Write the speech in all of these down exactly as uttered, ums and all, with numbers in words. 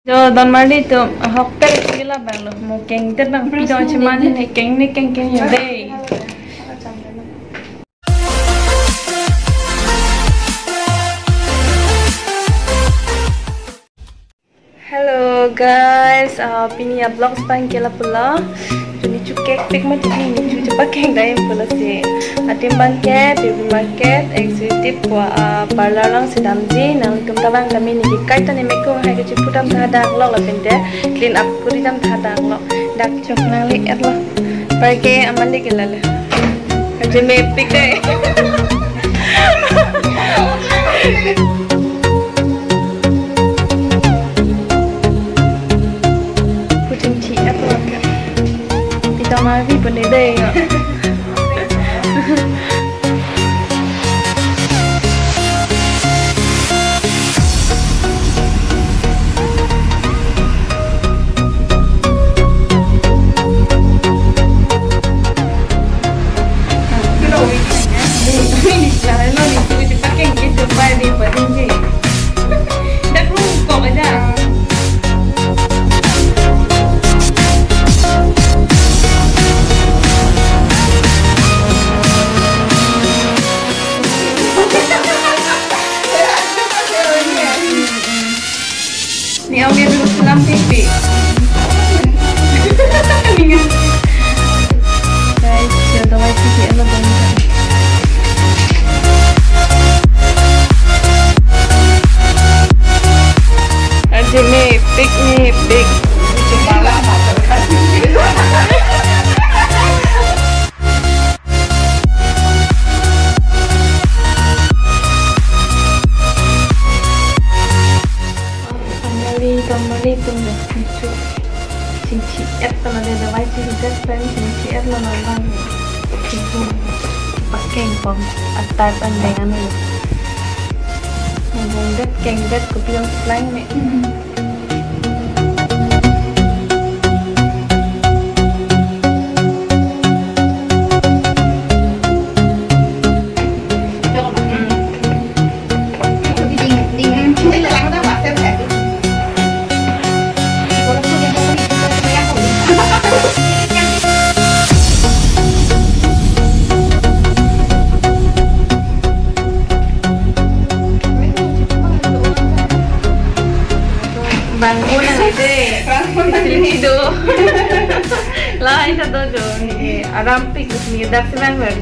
Jo, don marli atum, ahokpet isi ke labang lo. Mo kengdet abang pidon cheman ne keng ne keng keng yo dei. Hello guys, uh, pini a-vlogs abang ke lapulo. Pini chukek pik ma tini, ni chu chepakeng dai pulo si. Adim abang ke P B Market executive pu, ah, parlor along si damji, nangtum ta bang kami ni ke kaita ne mekung hai ke chipudam tha dak lo lapen te clean up kuri dam tha dak lo. Dak chok nangli et lo. Par ke aman de ke lale. Aje mepik dei. Puting chi et lo ke. Pita ma vi pun dei ya. Ni awir dulu selam pipi. Guys, ya, dawai sisi, ano dong. Aje mepik, mepik. Family, family atum dak pintu. Chingchi et lo de, dawai chingchi et pen chingchi et lo non bang. Pintu pakeng pom atat an dengan lo. Nang det keng det kopi yang selang me. Bang mo nang ide. Sini do. Lain satu do. Ni aram pik ni dak si bang ber.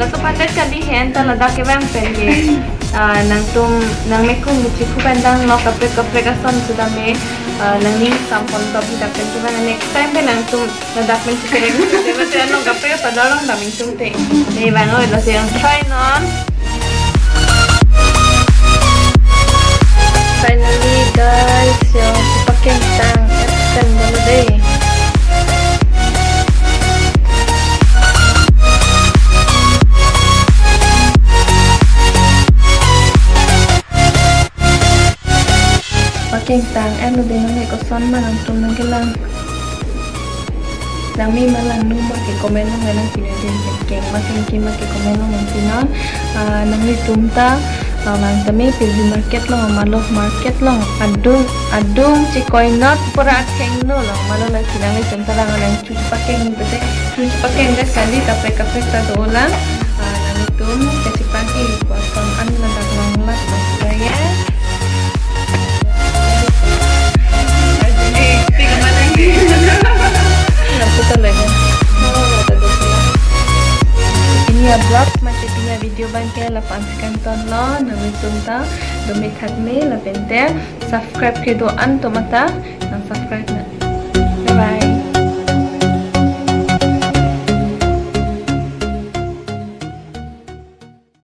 Laso patet kali hen ta ladak ke bang pen ke. Ah, nangtum nang mekung ni chiku pandang lo kaprek kaprek ason sudah me, ah, nangning sampon top kita pen ke bang next time pen nangtum ladak pen chiku pen. Dema te ano kaprek pada orang daming tum te. Ni bang oi, lasi yang try non. Finally guys, yo, pakeng tang et pen dolo dei. Pakeng tang et lo dei, nang koson ma nangtum nangkelang. Nang me ma lang nu ma ke comment along nangpinon dei, keng ma kengke ma ke comment along nangpinon. Ah, nanglitum ta, ah, bang tame P B Market along, malo market along, adung, adung chekoi not pura thengno along, malo nangpi nanglitum ta lang nang chu pakeng pete, chu pakeng det kali kaprek kaprek ta dolang. Ah, nanglitum kachepang-i koson an ladak long lak bang ya. Lapu ta lagi. Ini a-vlog mate pini a-video abang ke lapu-an si kangton lo, nanglitum ta dome thak me lapen te subscribe kedo-an atum ta nang subscribe nang. Bye bye.